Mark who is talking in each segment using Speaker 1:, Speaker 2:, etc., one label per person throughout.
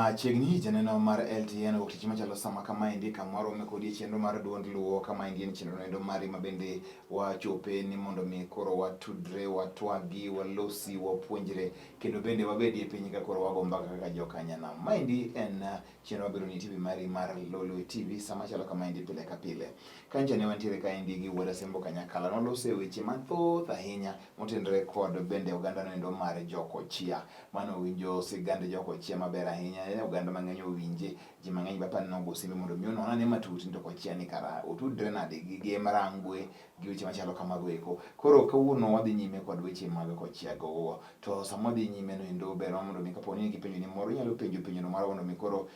Speaker 1: Machiegni janeno mar LTN wuok tich machalo sama kamaendi kama warome kodi e chenro mar duond luo kamaendi en chenro noendo mari ma bende wachope ni mondo mi koro watudre watwagi walosi wapuonjre kendo bende wabedie piny ka koro wago mbaka kaka jokanyanam. Maendi en chenro mabiro ni TV mari mar Lolwe TV sama chalo kamaendi pile ka pile. Kancha ne wantiere kaendi gi Wuod Asembo Kanyakala noloso e weche mathoth ahinya motenore kod bende oganda noendo mar Jokochia. Mano owinjo sigand Jokochia maber ahinya, e oganda mang'eny owinje, ji mang'eny be apani nogo simbe mondo mi onon ane matut ni to Kochia ni kara otudre nade gi Gem Rangwe gi weche machalo kamago eko. Koro kawuono wadhi nyime kod weche mag Kochia gogo. To sama wadhi nyime no endo ber mondo mi kapo ni in gi penjo ni moro inyalo penjo penjo no moro mondo mi koro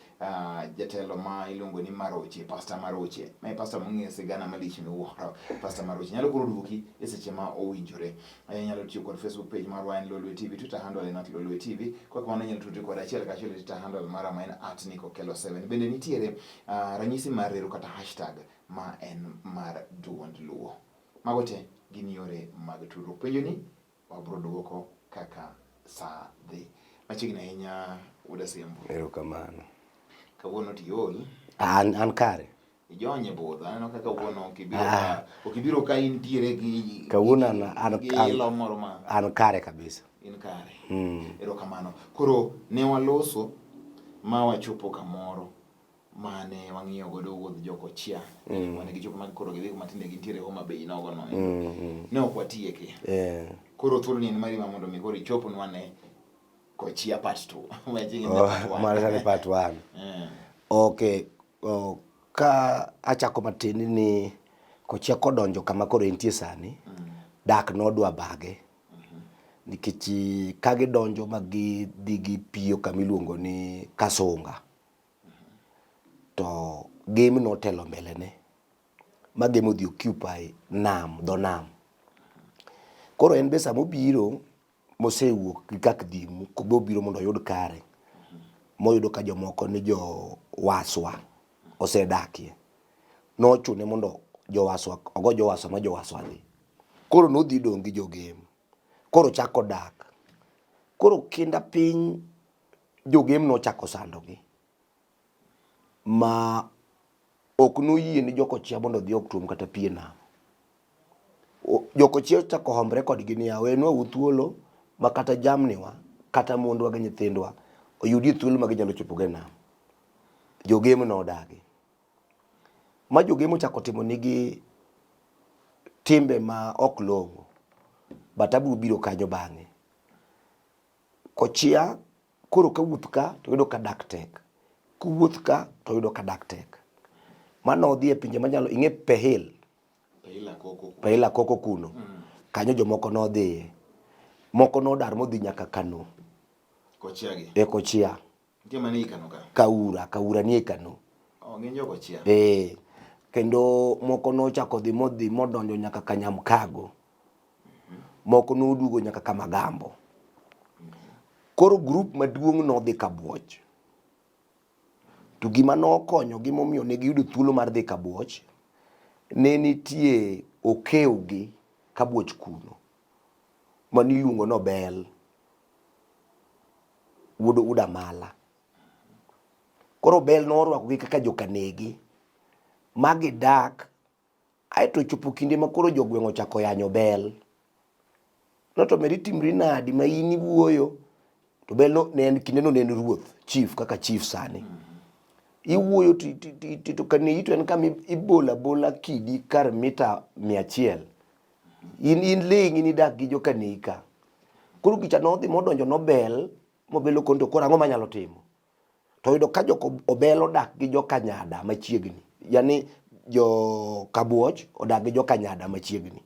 Speaker 1: jatelo ma iluongo ni Maroche, Pastor Maroche. Ma e pastor mong'e sigana malich miwuoro. Pastor Maroche nyalo koro duoki e seche ma owinjore. Inyalo tiyo kod Facebook page marwa en Lolwe TV, Twitter handle en @lolwe_tv. Kok kamano inyalo tudri kod achiel kachiel e Twitter handle mara ma en @nickokelo7. Bende nitiere ranyisi mar reru kata hashtag ma en mar duond Luo. Mago te gin yore mag tudruok. Penjo ni wabro duoko kaka saa dhi. Machiegni ahinya wuod Asembo.
Speaker 2: Erokamano.
Speaker 1: Kawuono to iol.
Speaker 2: An kare.
Speaker 1: Ijony e budho. Aneno ka kawuono ok ibiro ka ok ibiro ka intiere gi
Speaker 2: Kawuono an an
Speaker 1: gi ilo moro ma
Speaker 2: an kare kabisa.
Speaker 1: In kare. Erokamano. Koro ne waloso ma wachopo kamoro mane wang'iyo godo wuodh Jokochia. Mane gichopo ma koro gidhi kuma tinde gintiere Homa Bay nogo no. Ne ok watieke. Koro thuolo ni en mari ma mondo mi koro ichopnwa ne Kochia part 2. Waching
Speaker 2: Oh,
Speaker 1: part 1.
Speaker 2: mano sani part 1. Okay. Oh, ka achako matin ni Kochia kodonjo kama koro entie sani, dak nodwa bage. Nikech ka gidonjo ma gidhi gipiyo kama iluongo ni Kasunga. To Gem notelo mbele ne ma Gem odhi occupy nam, dho nam. Koro en be sama obiro mosewuok gi kak dhimu be obiro mondo oyud kare moyudo ka jomoko ni jo waswa osedakie. Nochune mondo jowaswa ogo jowaswa ma jowaswa dhi. Koro nodhi dong' gi jogem. Koro ochako dak. Koro kinda piny jogem nochako sandogi ma ok noyie ni jokochia mondo odhi otuom kata pi e nam. Jokochia ochako hombre kodgi niya, wenwa u thuolo ma kata jamniwa kata mondwa gi nyithindwa oyudie thuolo ma ginyalo chopogo e nam. Jogem nodagi. Ma jogem ochako timo nigi timbe ma ok long'o. But abiro biro kanyo bang'e. Kochia koro kawuoth ka to yudo ka dak tek. Kowuoth ka to yudo ka dak tek. Mano odhi e pinje manyalo ing'e Pehil. Pehil Akoko kuno. Kanyo jomoko nodhiye. Moko nodar modhi nyaka Kano.
Speaker 1: Kochia gi.
Speaker 2: E Kochia.
Speaker 1: Nitie mane i Kano ka?
Speaker 2: Kaura, Kaura nie Kano.
Speaker 1: Oh, ng'eny jo Kochia.
Speaker 2: Eh. Kendo moko nochako dhi modhi modonjo nyaka Kanyamkago. Moko noduogo nyaka Kamagambo. Koro grup maduong' nodhi Kabuoch. To gima nokonyogi momiyo ne giyudo thuolo mar dhi Kabuoch, ne nitie okewgi Kabuoch kuno maniluongo ni Obel wuod wuod Amala. Koro Obel norwakogi kaka jokanegi ma gidak Aeto ochopo kinde ma koro jogweng' ochako yanyo Bel. No to meri timri nadi ma in iwuoyo to Bel no ne en kinde no ne en ruoth, chief kaka chief sani. Iwuoyo to to to kaneyi to en kama ibolo abola kidi kar mita 100. In in ling' in idak gi jokaneyi ka. Koro gicha nodhi modonjo nobel mobelo kondo koro ang'o manyalo timo? To oyudo ka jok Obel odak gi jokanyada machiegni, yani jo Kabuoch odak gi jokanyada machiegni.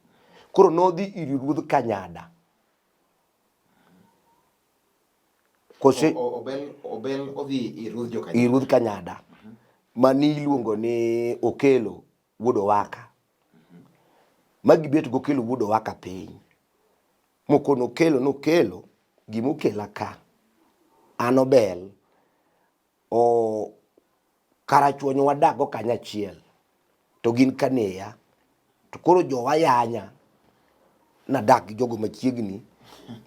Speaker 2: Koro nodhi ir ruodh Kanyada. Kose
Speaker 1: Obel, Obel odhi ir ruodh jokanyada.
Speaker 2: Ir ruodh Kanyada. Mani iluongo ni Okelo wuod Owaka. Ma gibet gokelo wuod Owaka piny. Mokono okelo nokelo gima okela ka. An Obel o Karachuonyo wadak go kanyachiel to gin Kaneya to koro jowa yanya nadak gi jogo machiegni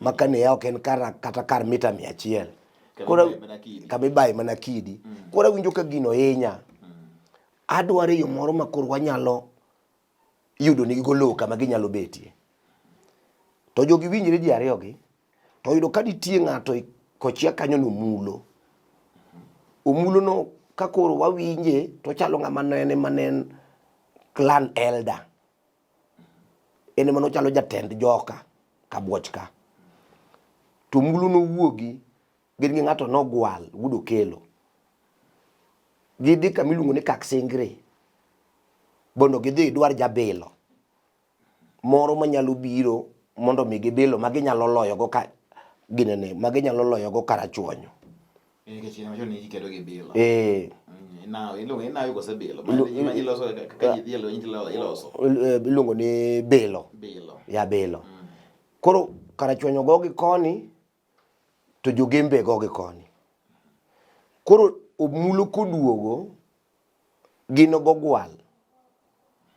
Speaker 2: ma Kaneya ok en kara kata kar mita 100. Koro kama ibaye mana kidi. Koro awinjo ka gino hinya. Adwaro yo moro ma koro wanyalo yudo nigigo lowo kama ginyalo betie. To jogi winjre ji ariyogi, to oyudo ka nitie ng'ato e kochia kanyo nomulo. Omulo no ka koro wawinje to ochalo ng'ama nene mane en clan elder. En ema nochalo jatend joka Kabuoch ka. To Omulo nowuogi gin gi ng'ato nogwal wuod Okelo. Gidhi kama iluongo ni Kaksingri mondo gidhi gidwar jabilo moro manyalo biro mondo mi gibilo ma ginyalo loyogo ka ginene ma ginyalo loyogo karachuonyo.
Speaker 1: Nikech in wacho ni ikedo gi bilo.
Speaker 2: Eh.
Speaker 1: Inawo, iluongo inawo kose bilo. Ma iloso ka ji dhi e lweny to iloso.
Speaker 2: Iluongo ni bilo.
Speaker 1: Bilo.
Speaker 2: Ya bilo. Koro karachuonyo go gi koni to jogembe go gi koni. Koro omulo koduogo gin gogwal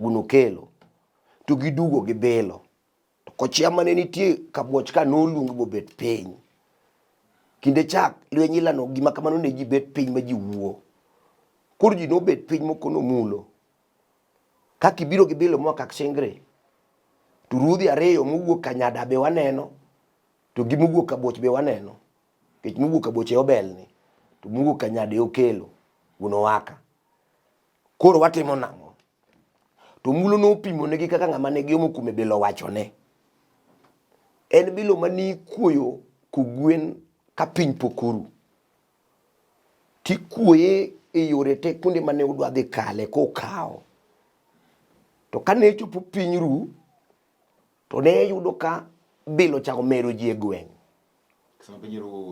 Speaker 2: gunokelo to gidugo gi bilo. To kochia mane nitie kabuoch ka noluong bobet piny. Kinde chak lweny ilano gima kamano ne ji bet piny ma ji wuo. Koro ji nobet piny moko nomulo. Kaka ibiro gi bilo moa Kaksingri, to ruodhi ariyo mowuok Kanyada be waneno, to gi mowuok Kabuoch be waneno. Nikech mowuok Kabuoch e Obelni, to mowuok Kanyada e Okelo, wuon Owaka. Koro watimo nang'o? To mulo nopimo negi kaka ng'ama ne giomo kuome bilo wachone. En bilo mane ikuoyo kogwen ka piny pok oru. Tikuoye e yore te kuonde mane udwa dhi kale kokawo. To kane chopo piny ru, to ne yudo ka bilo ochako mero ji e gweng'.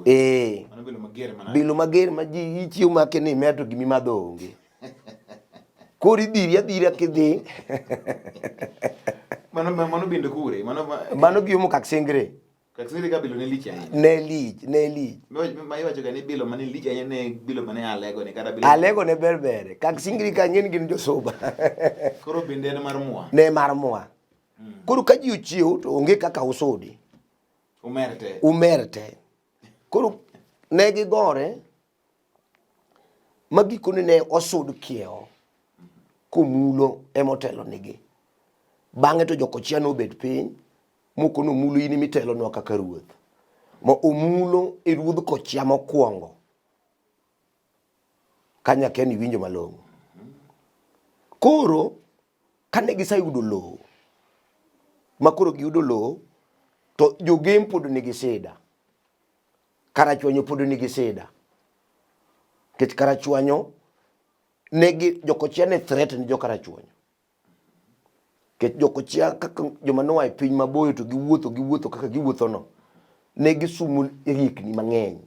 Speaker 1: Eh.
Speaker 2: Bilo mager ma ji ichiew make ni imer to gimimadho onge. Koro idhiri adhira kidhi.
Speaker 1: Mano mano bende kure? Mano
Speaker 2: mano giomo Kaksingre.
Speaker 1: Kaksingre ka bilo ne lich ahinya.
Speaker 2: Ne lich, ne lich.
Speaker 1: Ma iwacho ga ni bilo mane lich ahinya ne bilo mane Alego ne kata bilo.
Speaker 2: Alego ne ber ber. Kaksingri ka ng'en gin josuba.
Speaker 1: Koro bende en mar mwa.
Speaker 2: Ne mar mwa. Koro ka ji ochiew to onge kaka usudi.
Speaker 1: Umer te.
Speaker 2: Umer te. Koro ne gigore ma gikone ne osud kiewo komulo ema otelo nigi. Bang'e to jokochia nobet piny mokono omulo in emitelonwa kaka ruoth. Ma omulo e ruodh kochia mokwongo. Kanyo akia ni iwinjo malong'o. Koro kane giseyudo lowo ma koro giyudo lowo to jogem pod nigi sida. Karachuonyo pod nigi sida. Nikech Karachuonyo negi jokochia ne threat ni jokarachuonyo. Nikech jokochia kaka joma noa e piny maboyo to giwuotho giwuotho kaka giwuotho no, ne gisumo riekni mang'eny.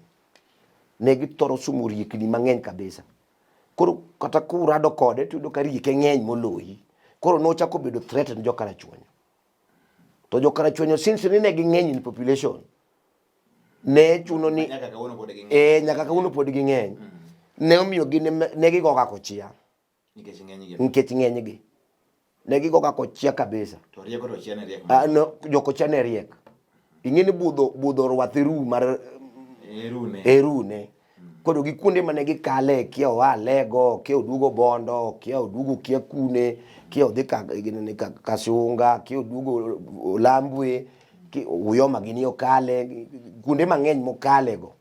Speaker 2: Ne githoro sumo riekni mang'eny kabisa. Koro kata kurado kode to iyudo ka rieke ng'eny moloyi. Koro nochako bedo threat ne jokarachuonyo. To jokarachuonyo since ni ne ging'eny in population, ne chuno ni
Speaker 1: Nyaka kawuono pod ging'eny.
Speaker 2: eh nyaka kawuono pod ging'eny. Ne omiyo gin ne gigoga kochia
Speaker 1: Nikech ng'enygi.
Speaker 2: nikech ng'enygi. Ne gigoga kochia kabisa.
Speaker 1: To rieko to chia ne riek.
Speaker 2: Ah, no, jokochia ne riek. Ing'e ni budho budho rwath e ru mar
Speaker 1: Erune.
Speaker 2: e rune. Koro gi kuonde mane gikale, kia oa Alego, kia oduogo Bondo, kia oduogo kia kune, kia odhi ka, ginene, ka, Kasunga, kia oduogo Olambwe, ki, Uyoma gini okale, kuonde mang'eny mokale go.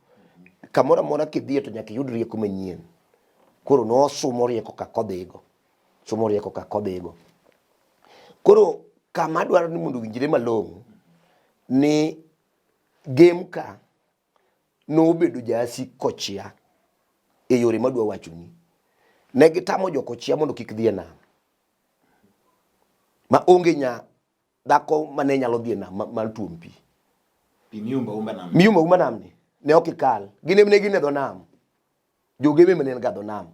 Speaker 2: Kamoro amora kidhiye to nyaka iyud rieko manyien. Koro nosumo rieko ka kodhigo. Sumo rieko ka kodhigo. Koro kama adwaro ni mondo owinjre malong'o ni Gem ka nobedo jaasik kochia e yore madwa wachoni. Ne gitamo jokochia mondo kik dhi e nam. Ma onge nya dhako mane nyalo dhi e nam mar tuom pi.
Speaker 1: Pi miumba umba nam.
Speaker 2: Miumba umba nam ni ne ok ikal. Gin ne gin e dho nam. Jogeme mane en ga dho nam.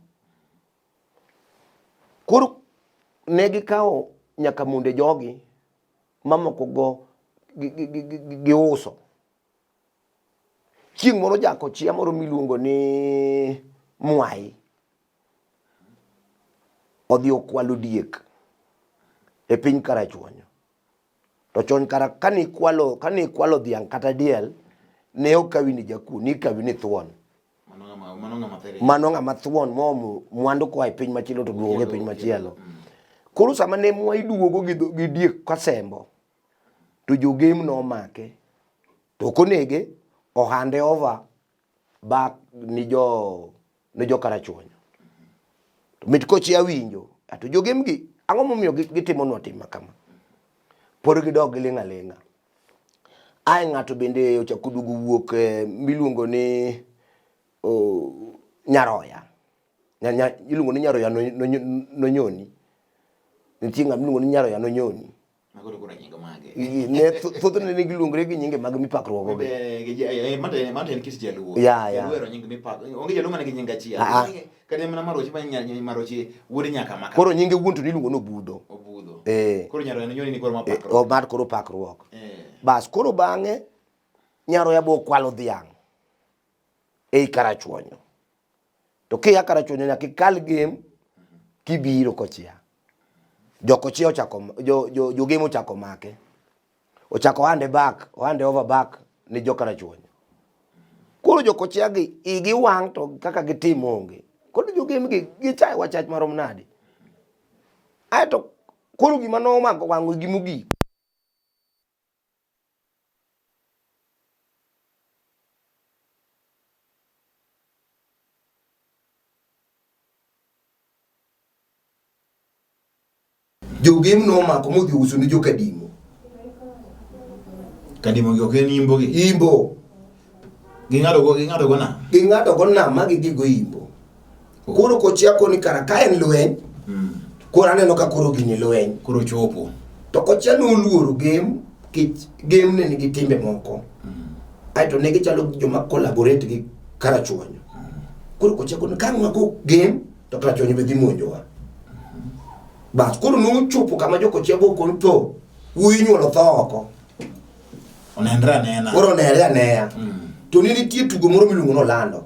Speaker 2: Koro ne gikawo nyaka monde jogi mamoko go giuso. Chieng' moro jakochia moro miluongo ni Mwai odhi okwalo diek e piny Karachuonyo. To chon kara kane ikwalo dhiang' kata diel ne ok kawi ni jakuo, nikawi ni thuon.
Speaker 1: Mano ng'ama there.
Speaker 2: Mano ng'ama thuon moomo mwandu koa e piny machielo to duogo e piny machielo. Koro sama ne Mwai duogo gi diek kasembo, to jogem nomake. To ok onege, ohande over back ni jo ni jo Karachuonyo. To mit kochia winjo, to jogem gi ang'o momiyo gitimonwa tim ma kama? Pod gidok giling' aling'a. Ae ng'ato bende ochako duogo wuok eh, miluongo ni oh, Nyaroya. Iluongo ni Nyaroya nonyoni. Nitie ng'ama iluongo ni Nyaroya nonyoni.
Speaker 1: Mago to koro nying mage.
Speaker 2: Ne thothne ne giluongore gi nyinge mag mipakruogo gi.
Speaker 1: Mano en kit jaluo.
Speaker 2: Ya, ya.
Speaker 1: Jaluo ohero nying mipak. Onge jaluo man gi nying achiel.
Speaker 2: Ah, ah.
Speaker 1: Kata mana Marochi ma Marochi wuod nyaka maka.
Speaker 2: Koro nyinge wuon to niluongo ni Obudho.
Speaker 1: Obudho.
Speaker 2: Eh.
Speaker 1: Koro Nyaroya nonyoni ni koro
Speaker 2: Eh,
Speaker 1: mapakruok.
Speaker 2: o, mar koro pakruok.
Speaker 1: Eh.
Speaker 2: Bas koro bang'e Nyaroya bo okwalo dhiang' ei Karachuonyo. To kia Karachuonyo nyaka ikal Gem kibiro Kochia. Jo Kochia ochako jo jo jo Gem ochako make. Ochako hande back, ohande over back ni jo Karachuonyo. Koro jo Kochia gi igi wang' to kaka gitim onge. Koro jo Gem gi gichayo wa chach marom nade. Aeto koro gima nomako wang' gi mogik. Jogem nomako modhi ouso ne jokadimo.
Speaker 1: Kadimo gi ok en imbo gi.
Speaker 2: Imbo.
Speaker 1: Ging'ado go ging'ado go nam.
Speaker 2: Ging'ado go nam ma gidhi go imbo. Koro kochia koni kara ka en lweny. Koro aneno ka koro gini lweny.
Speaker 1: Koro chopo.
Speaker 2: To kochia noluoro Gem kech Gem ne nigi timbe moko. Aeto ne gichalo joma collaborate gi Karachuonyo. Koro kochia koni ka wago Gem to Karachuonyo be dhi monjowa. Bas koro nochopo kama jokochia go kon to wuoyi inyuolo tho oko.
Speaker 1: Onenre anena.
Speaker 2: Koro onere aneya. To ne nitie tugo moro miluongo ni Olando.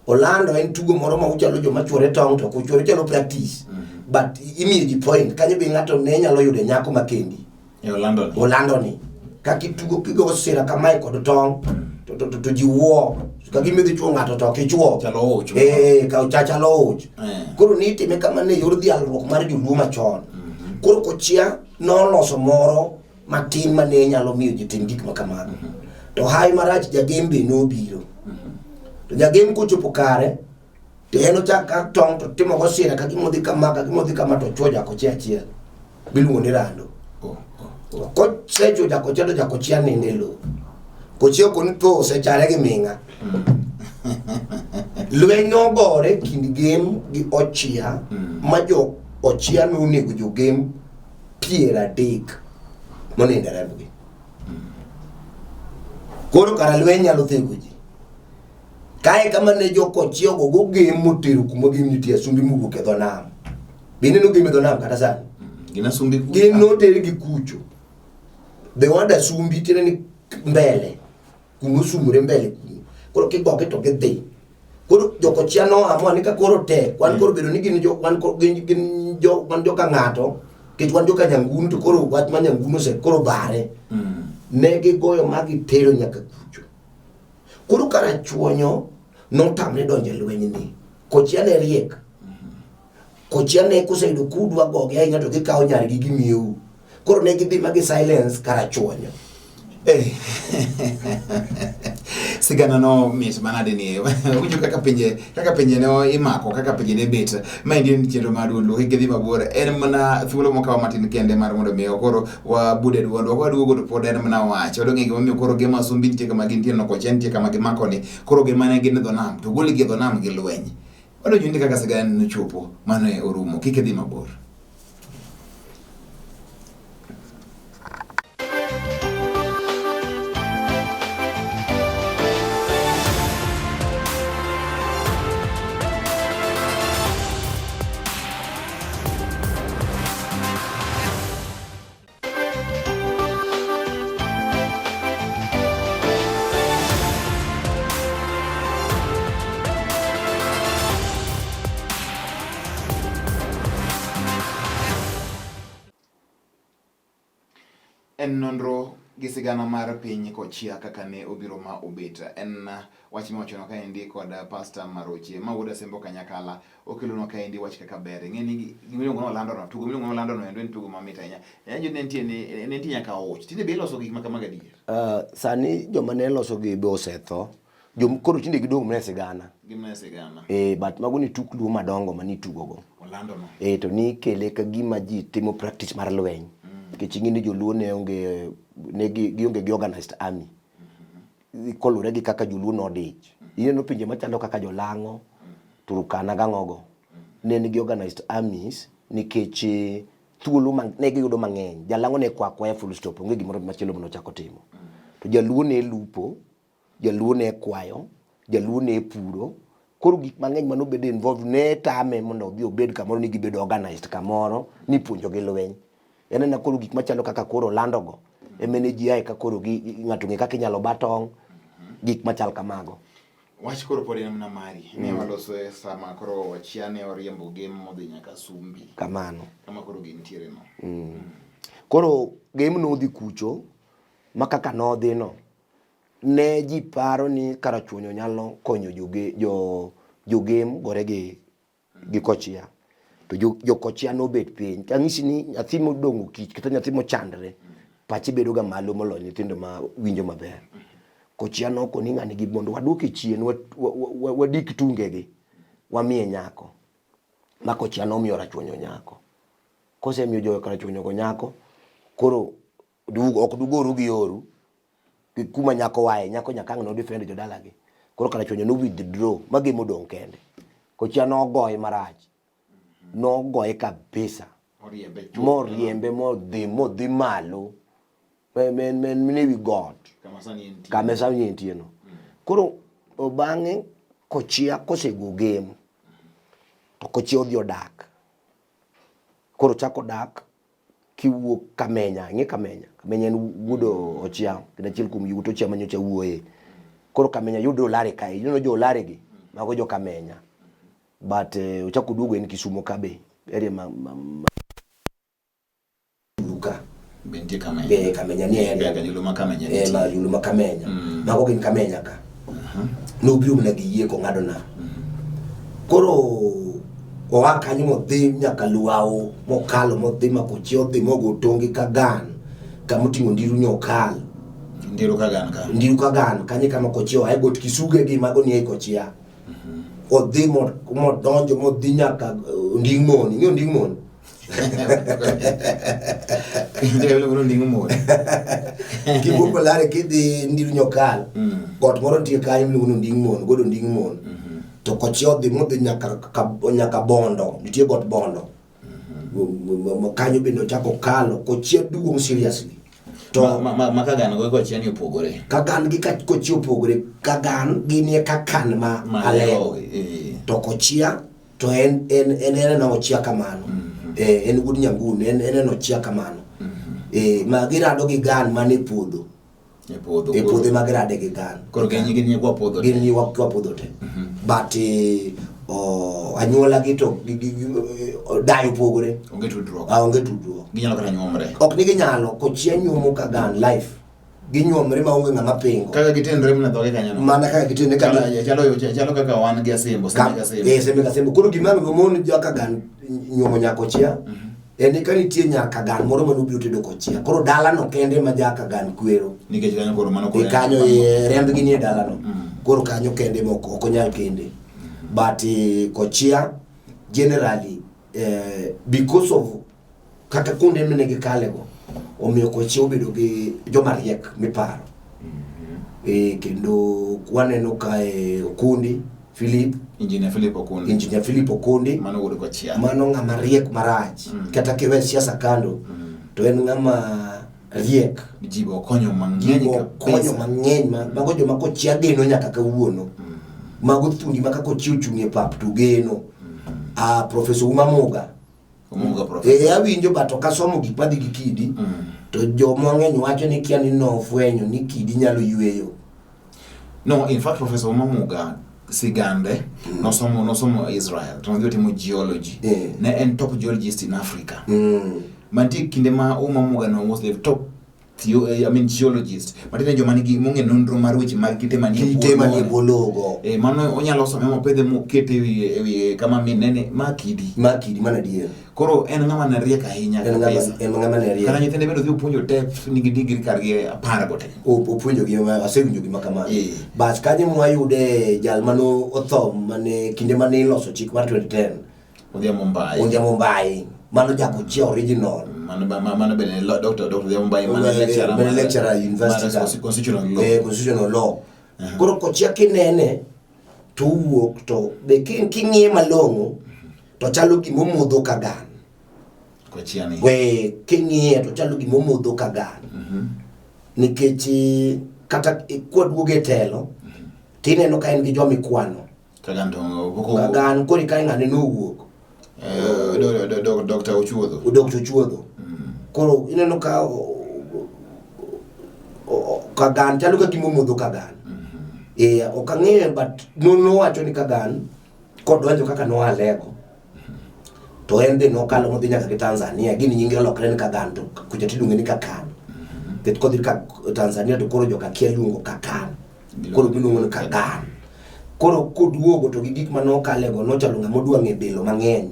Speaker 2: Olando en tugo moro ma uchalo joma chuore tong' to ok uchuore, uchalo practice. But imiyo ji point. Kanyo be ng'ato ne nyalo yudo nyako ma kendi.
Speaker 1: E Olando ni.
Speaker 2: Olando ni. Kaka itugo kigo sira kamae kod tong' to ji wuo. Ka gima idhi chuo ng'ato to ok ichuo.
Speaker 1: Chalo uch.
Speaker 2: Eh, ka chalo uch.
Speaker 1: Eh.
Speaker 2: Koro nitime kamano e yor dhialruok mar joluo machon. Koro kochia noloso moro matin mane nyalo miyo ji tim gik ma kamago. To hawi marach jagem be nobiro. To jagem kochopo kare to en ochak ka tong' to timo go sira ka gima odhi kama ka gima odhi kama to chuo jakochia achiel miluongo ni rando.
Speaker 1: Oh, oh.
Speaker 2: Kosechuo jakochia to jakochia nindo e lowo. Kochia okoni tho osechare gi ming'a. Lweny nogore kind Gem gi Ochia ma jo Ochia nonego jo Gem 30 monindo e rembgi. Koro kara lweny nyalo thego ji. Kae kama ne jokochia ogogo Gem motero kuma Gem nitie asumbi mowuok e dho nam. Be ineno Gem e dho nam kata sani?
Speaker 1: Gin asumbi kucha.
Speaker 2: Gin noter gi kucho. The word asumbi tiende ni mbele. Kuma osumore mbele kuno. Koro kigogi to gidhi. Koro jokochia noamua ni ka koro tek, wan koro bedo ni gin jo wan koro gin gin jo wan joka ng'ato, nikech wan joka Nyangunu to koro wach ma Nyangunu ose koro bare. Ne gigoyo ma gitero nyaka kucho. Koro Karachuonyo notamre donjo e lwenyni. Kochia ne riek. Kochia ne koseyudo kudwa gogi ahinya to gikawo nyargi gimiyou. Koro ne gidhi ma gi silence Karachuonyo.
Speaker 1: Eh. Sigana no mit manade ni winjo kaka pinje ne imako kaka pinje ne bet ma endi en chenro mar duond luo kik idhi mabor en mana thuolo mokawo matin kende mar mondo mi koro wabude duondwa kwaduogo to pod en mana wach wadong' e gimomiyo koro gema asumbi nitie kama gintie no kocha nitie kama gimako ni koro gima ne gin e dho nam to golgi e dho nam gi lweny wadonjo ni kaka sigana nochopo mano e orumo kik idhi mabor. En nonro Gi sigana mar piny Kochia kaka ne obiro ma obet. En wach miwachonwa kaendi kod Pastor Maroche ma wuod Asembo Kanyakala okelonwa kaendi wach kaka ber. Ing'e ni gima iluongo ni Orlando no, tugo miluongo ni Orlando no endo en tugo mamit ahinya. Awinjo ni ne nitie ne nitie nyaka och. Tinde be iloso gik ma kamago adier?
Speaker 2: Sani joma ne loso gi be osetho. Jom koro tinde gidong' mana e sigana.
Speaker 1: Gin mana e sigana.
Speaker 2: Eh, but mago ni tuk luo madongo mane itugo go.
Speaker 1: Orlando no.
Speaker 2: Eh, to nikele ka gima ji timo practice mar lweny. Nikech ing'e ni joluo ne onge ne gi gionge gi organized army. Kolure gi kaka joluo nodich. Ineno pinje machalo kaka jolang'o, Turkana gang'ogo. Ne nigi organized armies nikech eh, thuolo ma ne giyudo mang'eny. Jalang'o ne kwa akwaya full stop, onge gimoro machielo mane ochako timo. To jaluo ne lupo, jaluo ne kwayo, jaluo ne puro. Koro gik mang'eny mane obedo involved ne tame mondo odhi obed kamoro ni gibedo organized kamoro ni ipuonjo gi lweny. En ena koro gik machalo kaka koro Orlando go ema ne ji ae ka koro gi ng'ato ng'e kaka inyalo ba tong', gik machal kamago.
Speaker 1: Wach koro pod en mana mari. Ne waloso e sama koro Wachia ne oriembo game modhi nyaka Sumbi.
Speaker 2: Kamano.
Speaker 1: Kama koro gintiere no.
Speaker 2: Koro game nodhi kucho ma kaka nodhi no ne ji paro ni Karachuonyo nyalo konyo joge, jo, jo game gore gi, gi Kochia. To jo, jo Kochia nobet piny. Ang'isi ni nyathi modong'o kich kata nyathi mochandre pache bedo ga malo moloyo nyithindo ma winjo maber. Kochia noko ni ng'ani gi mondo waduoke chien wadik tungegi wamiye nyako. Ma Kochia nomiyo Rachuonyo nyako. Kosemiyo jo Karachuonyo go nyako, koro ok dugoru gi oru kuma nyako wae, nyako nyaka ang' no defend jodalagi. Koro Karachuonyo no withdraw ma game odong' kende. Kochia nogoye marach. Nogoye kabisa. Moriembe modhi modhi malo. Men ewi got. Kama sani entie no. Koro bang'e Kochia kosego game to Kochia odhi odak. Koro ochako dak kiwuok Kamenya, ing'e Kamenya? Kamenya en wuod Ochia, kendo achiel kuom yawuot Ochia ma nyocha wuoye. Koro Kamenya yudre Olare kae, ineno jo Olare gi, mago jo Kamenya. But ochako oduogo en Kisumo ka be, area ma ka.
Speaker 1: Be nitie Kamenya.
Speaker 2: Be Kamenya ni area.
Speaker 1: Be Joluo ma Kamenya
Speaker 2: Eh,
Speaker 1: nitie.
Speaker 2: ma Joluo ma Kamenya. Mago gin Kamenya ka. Nobiro mana gi yie kong'ado nam. Koro oa kanyo modhi nyaka Luawo, mokalo modhi Makochi, odhi mogo tonge Kagan, kama oting'o Ndiru Nyokal.
Speaker 1: Ndiru Kagan ka.
Speaker 2: Ndiru Kagan, kanyo kama Kochia oa e got Kisuge gi mago nie Kochia. Odhi modonjo modhi nyaka Onding' Mon. Ing'eyo Onding' Mon? Kiwuok Olare kidhi Ndiru Nyokal, got moro nitie kanyo miluongo ni Onding' Mon, god Onding' Mon. To Kochia odhi modhi nyaka, nyaka Bondo, nitie got Bondo. Kanyo bende ochako kalo, Kochia duong' seriously.
Speaker 1: To ma Kagan go Kochia ni opogore.
Speaker 2: Kagan gi Kochia opogore. Kagan ginie Kakan ma Alego. To Kochia to en en en en ochia kamano. Eh, en wuod Nyangun, en en ochia kamano. Eh, ma girado gi gan man e puodho.
Speaker 1: E puodho.
Speaker 2: E puodho ema girade gi gan.
Speaker 1: Koro gin gin nyikwa puodho.
Speaker 2: Gin nyikwa puodho te. But anyuola gi to dayo opogore.
Speaker 1: Onge tudruok.
Speaker 2: Ah, onge tudruok.
Speaker 1: Ginyalo kata nyuomre.
Speaker 2: Ok ni ginyalo, Kochia nyuomo Kagan life. Ginyuomre maonge ng'ama pingo.
Speaker 1: Kaka gitenre mana dhoge kanyo no.
Speaker 2: Mana kaka gitenre
Speaker 1: kanyo. Chalo chalo kaka wan gi Asembo, Sembe gi Asembo.
Speaker 2: Eh, Sembe gi Asembo. Koro gima ang' nomon ja Kagan nyuomo nya Kochia. En ni ka nitie nya Kagan moro mane obiro tedo Kochia. Koro dalano kende ma ja Kagan kwero.
Speaker 1: Nikech kanyo koro mano
Speaker 2: koro. E kanyo e rembgi nie dalano. Koro kanyo kende mok ok onyal kende. But Kochia generally because of kata kuonde mane gikalego omiyo Kochia obedo gi joma riek miparo. Kendo waneno ka Okundi Philip,
Speaker 1: Engineer Philip Okundi,
Speaker 2: Engineer Philip Okundi,
Speaker 1: mano wuod Kochia,
Speaker 2: mano ng'ama riek marach. Kata kiwe siasa kando, to en ng'ama riek.
Speaker 1: Ji be okonyo mang'eny
Speaker 2: okonyo mang'eny mago joma Kochia geno nyaka kawuono. Mago thundi ma ka Kochia ochung' e pap to geno. Professor Uma Muga.
Speaker 1: Omuga professor.
Speaker 2: Awinjo but ok asomo gik madhi gi kidi. To joma ng'eny wacho ni kia ni nofwenyo ni kidi nyalo yweyo.
Speaker 1: No, in fact Professor Uma Muga sigande nosomo Israel to nodhi otimo geology. Ne en top geologist in Africa. Mantie kinde ma Uma Muga no was the top Theo, I mean geologist matiende joma nigi mong'e nonro mar weche mag kite manie bwo
Speaker 2: Kite manie
Speaker 1: lowo.
Speaker 2: bwo lowo
Speaker 1: Eh, mano onyalo some mopidhe mokete e wi kama minene ma kidi
Speaker 2: Ma kidi mana adier.
Speaker 1: Koro en ng'ama ne riek ahinya
Speaker 2: En ng'ama
Speaker 1: kabisa.
Speaker 2: en ng'ama ne riek.
Speaker 1: Kata nyithinde bende odhi opuonjo te nigi degree kargi 10 go te.
Speaker 2: Opuonjo gi asewinjo gima kamano. Bas kanyo mwayude jal mano otho mane kinde mane iloso chik mar 2010.
Speaker 1: Odhiambo Mbai.
Speaker 2: Odhiambo Mbai. Mano Jakochia original.
Speaker 1: Mano bende Dr. Odhiambo Mbai mane lecturer
Speaker 2: mane lecturer university
Speaker 1: mar constitutional law.
Speaker 2: Constitutional law. Koro Kochia kinene to owuok to be king'iye malong'o to chalo gima omodho kagan.
Speaker 1: Kochia ni.
Speaker 2: We king'iye to chalo gima omodho kagan. Nikech kata kwaduogo e telo tineno ka en gi joma ikwano.
Speaker 1: Kagan to pok
Speaker 2: Kagan koro ikae ng'ane nowuok.
Speaker 1: Dr. Ochuodho.
Speaker 2: Dr. Ochuodho. Koro ineno ka Kagan chalo ka gima omodho Kagan. Ok ang'eyo but nowacho ni Kagan kodonjo kaka noa Lego. To en be nokalo modhi nyaka gi Tanzania. Gini nyinge olokre ni Kagan to kucha tiluonge ni Kakan. Nikech kodhi ka Tanzania to koro joka kia luongo Kakan. Koro giluongo ni Kagan. Koro koduogo to gi gik mane okalego nochalo ng'ama odwa ng'e bilo mang'eny.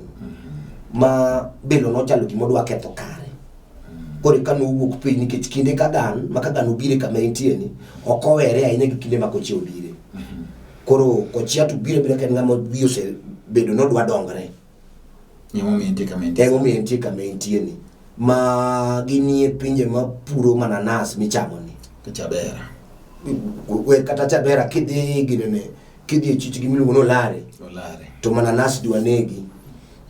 Speaker 2: Ma bilo nochalo gima odwa ketho kare. Koro ka nowuok piny nikech kinde Kagan ma Kagan obire kama entie ni ok owere ahinya gi kinde ma Kochia obire. Koro Kochia to biro abira ka en ng'ama wiye osebedo nodwa dongre.
Speaker 1: Emomiyo entie kama entie.
Speaker 2: Emomiyo entie kama entie ni. Ma ginie pinje ma puro mananas michamo ni.
Speaker 1: Chabera.
Speaker 2: We kata Chabera kidhi ginene kidhi e chichgi miluongo ni Olare.
Speaker 1: Olare.
Speaker 2: To mananas dwa negi.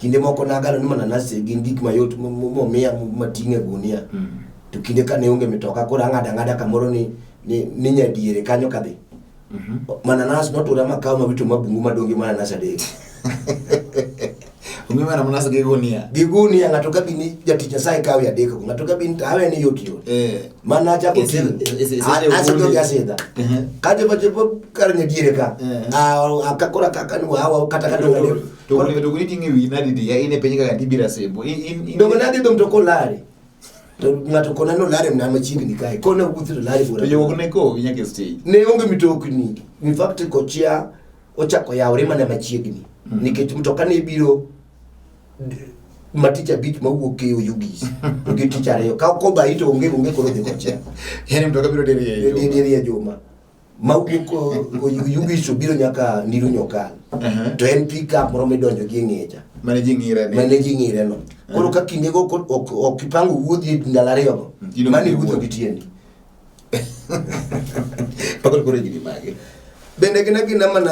Speaker 2: Kinde moko nagalo ni mananas gin gik mayot momiya mating'e gunia. To kinde kane onge mitoka koro ang'ado ang'ada kamoro ni nyadiere kanyo kadhi. Mananas notura makawo mawito mabungu madong' gi mananas adek.
Speaker 1: Ong'e mana mananas gi gunia.
Speaker 2: Gi gunia ng'ato ka bini jatich Nyasaye kawe adek go. Ng'ato ka bini to awe ni yot yot. Mana achako tiyo. Asidho gi asidha. Kachopo chopo kar nyadiere ka. Ka koro kaka ni wawa kata ka dong' adek.
Speaker 1: To gunia ting'e wi nadi di in e piny kaka tibiro Asembo.
Speaker 2: Donge nadhi dong' to kolare. To ng'ato kona no lare mna machiegni kae. Kona wuotho to lare bora.
Speaker 1: To jowuok ne kowi nyaka e stage.
Speaker 2: Ne onge mitokni. In fact Kochia ochako yawre mana machiegni. Nikech mtoka ne biro matich abich mawuok e Oyugis to gi tich ariyo. Ka kobayi to onge koro dhi Kochia.
Speaker 1: Yani mtoka biro diriyo e juma.
Speaker 2: Diriyo e juma. Mawuok Oyugis to biro nyaka Ndiru Nyokal. To en pick up moro midonjo gi e ng'echa.
Speaker 1: Mane ji ng'ire ni.
Speaker 2: Mane ji ng'ire no. Koro ka kindego ok ipango wuodhi ndalo ariyo go. Mane iwuotho gi tiendi.
Speaker 1: Pako koro higni mage.
Speaker 2: Bende gin agina mana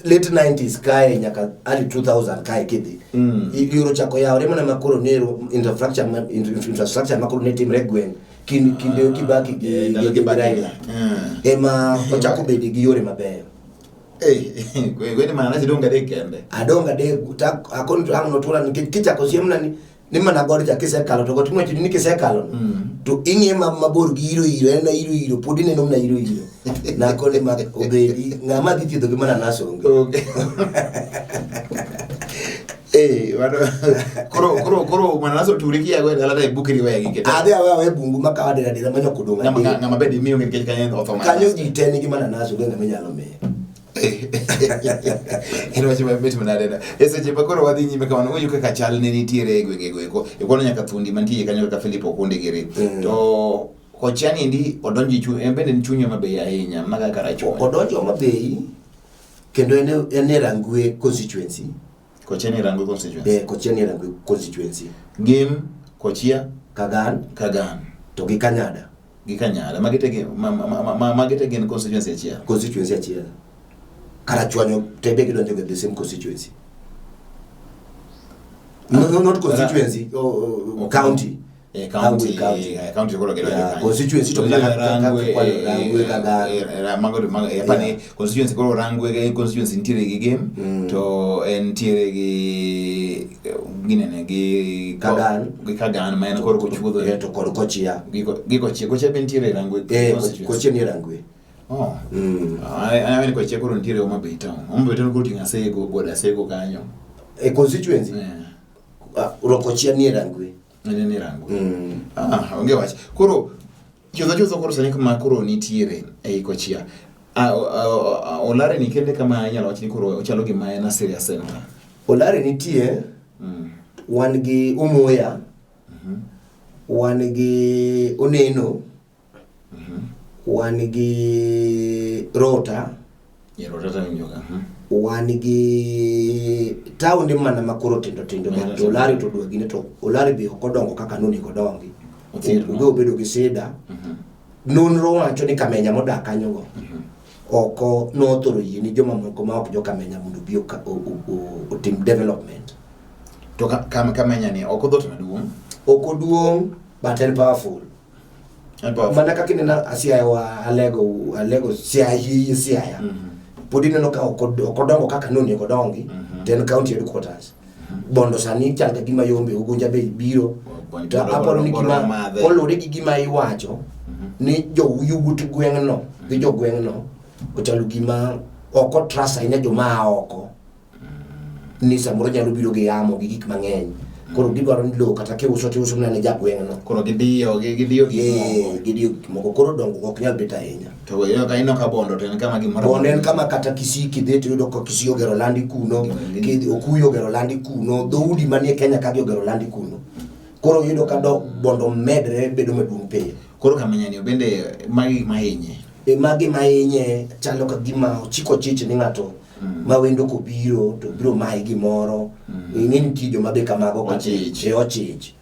Speaker 2: late 90s kae nyaka early 2000 kae kidhi. Yoro chako yawre mana makoro nero infrastructure makoro ne timre e gweng' kinde Kibaki gi Raila. Ema ochako bedo gi yore mabeyo.
Speaker 1: Kweni mana adong' adek kende.
Speaker 2: Adong' adek akoni to ang' notura nikech kichako siemna ni mana god cha kisekalo to got miwacho ni kisekalo no to ing'iye mabor gi iro iro en iro iro pod ineno mana iro iro nakoni ma obedi ng'ama dhi thiedho gi mananas onge.
Speaker 1: Koro mananas oturi kiago e dala to ibukri wegi kete.
Speaker 2: Adhi aweya aweya e bungu makawo adira adira manyaka odong' adek.
Speaker 1: Ng'ama bende imiyo nikech kanyo otho
Speaker 2: mananas. Kanyo ji te nigi mananas onge ng'ama inyalo miyo.
Speaker 1: En wach mamit manade no. E seche ma koro wadhi nyime kamano, winjo kaka chal ne nitiere e gwenge go eko. Ikwano nyaka thuondi mantie kanyo kaka Philip Okunde giri. To Kochia niendi odonjo e chuny, en bende en chuny Homa Bay ahinya, mana kaka Karachuonyo.
Speaker 2: Odonjo Homa Bay kendo en e Rangwe constituency.
Speaker 1: Kochia ni Rangwe constituency.
Speaker 2: Kochia ni Rangwe constituency.
Speaker 1: Gem, Kochia,
Speaker 2: Kagan,
Speaker 1: Kagan.
Speaker 2: To gi Kanyada.
Speaker 1: Gi Kanyada. Magi te gin, magi te gin constituency achiel.
Speaker 2: Constituency achiel. Karachuonyo te be gidonjo e the same constituency. No, no, not constituency, oh, county.
Speaker 1: County,
Speaker 2: County.
Speaker 1: County koro gidonjo
Speaker 2: Yeah,
Speaker 1: kanyo.
Speaker 2: constituency to
Speaker 1: Rangwe,
Speaker 2: kaka kwano Rangwe, Kagan.
Speaker 1: Mago to mago, apani constituency koro Rangwe constituency nitiere gi Gem, to entiere gi ginene gi
Speaker 2: Kagan.
Speaker 1: Gi Kagan ma en koro kochuodho.
Speaker 2: To kod Kochia.
Speaker 1: Gi Kochia, Kochia be nitiere Rangwe constituency.
Speaker 2: Kochia ni Rangwe.
Speaker 1: Oh. Aneno Kochia koro nitiere Homa Bay town. Homa Bay town koro oting'o Asego, God Asego kanyo.
Speaker 2: E constituency? Kochia ni Rangwe.
Speaker 1: Nene ni Rangwe. Onge wach. Koro Chutho chutho koro sani kama koro nitiere ei Kochia. Olare ni kende kama inyalo wach ni koro ochalo gima en a serious center.
Speaker 2: Olare nitie, wan gi Umuya, wan gi Oneno, wan gi Rota,
Speaker 1: Yeah, Rota to awinjoga.
Speaker 2: Wan gi taonde mana ma koro tindo tindo but
Speaker 1: Tindo.
Speaker 2: Olare to dwa gine to Olare be ok odongo kaka nonego odongi.
Speaker 1: Othir, no?
Speaker 2: Obe obedo gi sida. Nonro wacho ni Kamenya modak kanyogo oko nothoro yie ni jomamoko ma ok jo Kamenya mondo obi otim development.
Speaker 1: To Kamenya ni ok odhot maduong'.
Speaker 2: Ok oduong' but en powerful.
Speaker 1: En powerful.
Speaker 2: Mana kaka ineno Siaya wa Alego, Alego Siaya hie Siaya. Pod ineno ka ok odongo kaka nonego odongi, to en county headquarters. Bondo sani chal ka gima yombe, Ugunja be biro.
Speaker 1: Bondo-
Speaker 2: To aparo ni
Speaker 1: Bondo
Speaker 2: gima
Speaker 1: madhe.
Speaker 2: kolure gi gima iwacho ni jo yawuot gweng'no gi jo gweng'no ochalo gima ok o trust ahinya joma a oko ni samoro nyalo biro gi yamo gi gik mang'eny. Koro gidwaro ni lowo kata kiuso to iuso mana ne jagweng'no.
Speaker 1: Koro gidiyo gidiyo gik moko.
Speaker 2: Gidiyo gik moko. Koro dongruok ok nyal bet ahinya.
Speaker 1: To ineno ka ineno ka Bondo to en kama gimoro.
Speaker 2: Bondo en kama kata Kisii kidhi to iyudo ka Kisii ogero landi kuno, kidhi Okuyu ogero landi kuno, dhoudi manie Kenya ka gi ogero landi kuno. Koro iyudo ka Bondo medre bedo maduong' piyo.
Speaker 1: Koro Kamenya ni bende magi gik mahinye.
Speaker 2: E magi mahinye chalo ka gima ochiko chich ni ng'ato ma wendo kobiro to biro mayi gimoro. Ing'e nitie joma be kamago kata-
Speaker 1: Ochich.
Speaker 2: E, ochich.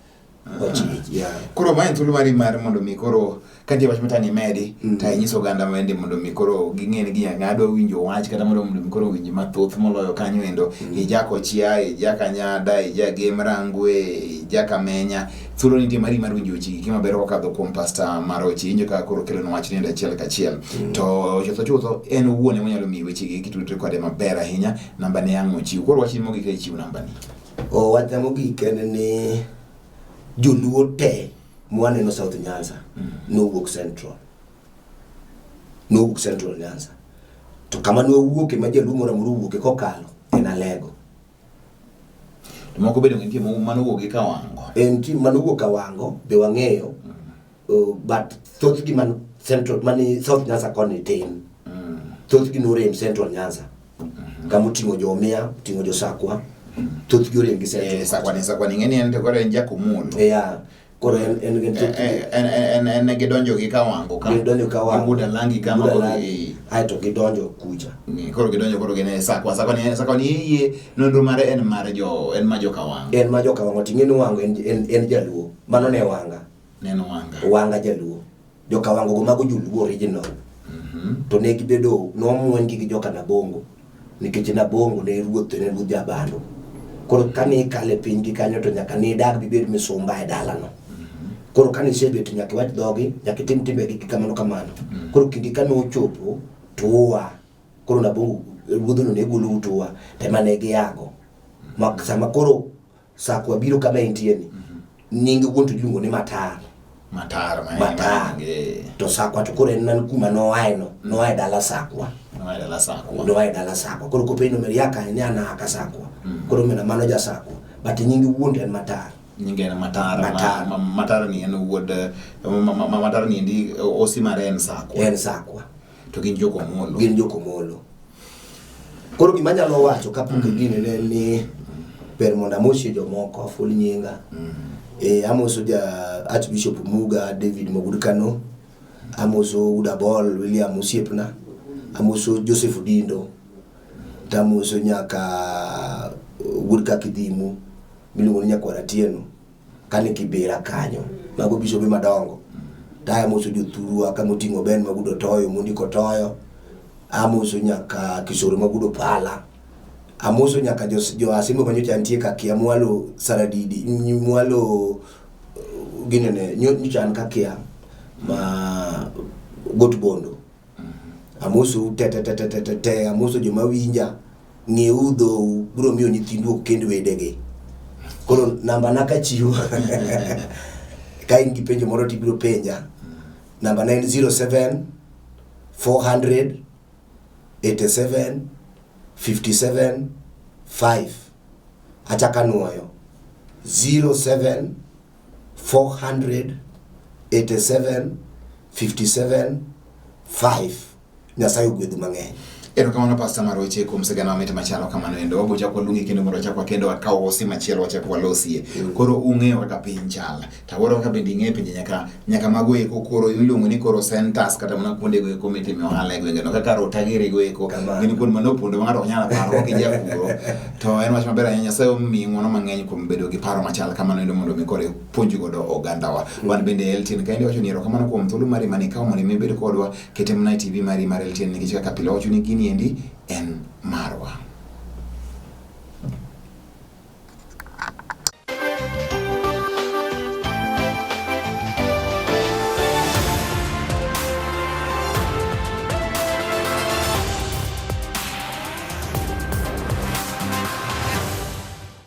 Speaker 2: Ochich, yeah.
Speaker 1: Koro mae en thuolo mari mar mondo mi koro ka nitie wach matang' imedi to inyiso oganda bende mondo mi koro ging'e ni ginya dwa winjo wach kata mondo mi koro winj mathoth moloyo kanyo endo. Ija Kochia, ija Kanyada, ija Gem Rangwe, ija Kamenya. Thuolo nitie mari mar winjo weche gi maber kokadho kuom Pastor Marochi. Injo kaka koro kelonwa wach nindo achiel kachiel. To chutho chutho en owuon ema onyalo miyi weche gi kitudre kode maber ahinya. Namba ne ang' ochiw. Koro wachni mogik ka ichiw namba ni.
Speaker 2: O wachna mogik en ni joluo te mwaneno South Nyanza nowuok Central. Nowuok Central Nyanza. To kama nowuoke ma jaluo moro amora owuoke kokalo en Alego.
Speaker 1: To moko bende nitie manowuok gi Kawango.
Speaker 2: En nitie manowuok Kawango be wang'eyo. But thothgi man Central mani South Nyanza koni tin. Thothgi norem Central Nyanza. Kama oting'o jo Omia, oting'o jo Sakwa. Thothgi orem gi Central.
Speaker 1: Sakwa ni Sakwa ni ng'eni en to koro en Jakomolo.
Speaker 2: Yeah. Koro en en thothgi.
Speaker 1: En gidonjo gi Kawango ka.
Speaker 2: Gidonjo Kawango.
Speaker 1: Budalangi kama koro
Speaker 2: Budalangi. Aeto gidonjo kucha.
Speaker 1: Ni, koro gidonjo koro gin e Sakwa. Sakwa ni Sakwa ni yie nonro mare en mar jo en ma jo Kawango.
Speaker 2: En ma jo Kawango ting'e ni Wango en jaluo. Mano ne Wanga.
Speaker 1: Neno Wanga.
Speaker 2: Wanga jaluo. Jo Kawango go mago joluo original. To ne gibedo nomuony gi joka Nabongo. Nikech Nabongo ne ruoth ne ruodh Jabando. Koro kane ikale piny gi kanyo to nyaka ne idag bibed misumba e dalano. Koro kane isebet nyaka iwach dhogi, nyaka itim timbegi gi kamano kamano. Koro kinde kane ochopo to ua. Koro Nabongo ruodhno ne golo utua to ema ne giago. Ma sama koro Sakwa biro kama entie ni, nying wuon to iluongo ni Matar.
Speaker 1: Matar ma
Speaker 2: Matar. To Sakwa to koro en man kuma noae no, noae dala Sakwa.
Speaker 1: Noae dala Sakwa.
Speaker 2: Noae dala Sakwa. Koro kopenjo ni ya kanye ni an aa ka Sakwa. Koro mina mano ja Sakwa. But nying wuon to en Matar.
Speaker 1: Nyinge en Matar.
Speaker 2: Matar.
Speaker 1: Matar ni en wuod, Matar ni endi osi mare en Sakwa.
Speaker 2: En Sakwa.
Speaker 1: To gin Jokomolo.
Speaker 2: Gin Jokomolo. Koro gima anyalo wacho kapok gini ne en ni ber mondo amosie jomoko, aful nyinga. Amoso ja Archbishop Muga David Mogud Kano, amoso Udabol William osiepna, amoso Joseph Dindo, to amoso nyaka wuod Kakidhimu miluongo ni Nyakwar Atieno kane Kibera kanyo. Mago bishobe madongo. To amoso jothurwa kamoting'o Ben Magudo Toyo, Mondiko Toyo, amoso nyaka Kisoro Magudo Pala, amoso nyaka jo Asimbo manyocha nitie Kakia mwalo Saradidi, mwalo ginene, nyocha an Kakia ma Got Bondo. Amoso te te te te te te te, amoso joma winja, ng'euru dhou, biro miyo nyithindu ok kend wedegi. Koro namba na kachiwo, ka in gi penjo moro tibiro penja. Namba na en 07 400 87 57 5. Achako anuoyo 07 400 87 57 5. Nyasaye ogwedhu mang'eny.
Speaker 1: Erokamano Pasta Maroche kuom sigana mamit machalo kamano endo. Wabo chak waluongi kendo mondo wachak wakendo wakaw osi machielo wachak walosie. Koro ung'eyo kaka piny chal. To awuoro kaka bende ing'eyo pinje nyaka nyaka mago eko koro iluongo ni koro centers kata mana kuonde go eko mitime ohala e gwenge no kaka Rotagiri go eko.
Speaker 2: Kamano.
Speaker 1: Gin kuonde mane opondo ma ng'ato ok nyal paro ok ijakuro. To en wach maber ahinya Nyasaye omiyi ng'uono mang'eny kuom bedo gi paro machal kamano endo mondo mi koro ipuonj godo ogandawa. Wan bende e LTN kaendi wacho ni erokamano kuom thuolo mari mane ikawo mondo mi ibed kodwa. Kete mana e TV mari mar LTN nikech kaka pile wacho ni gini endi en marwa.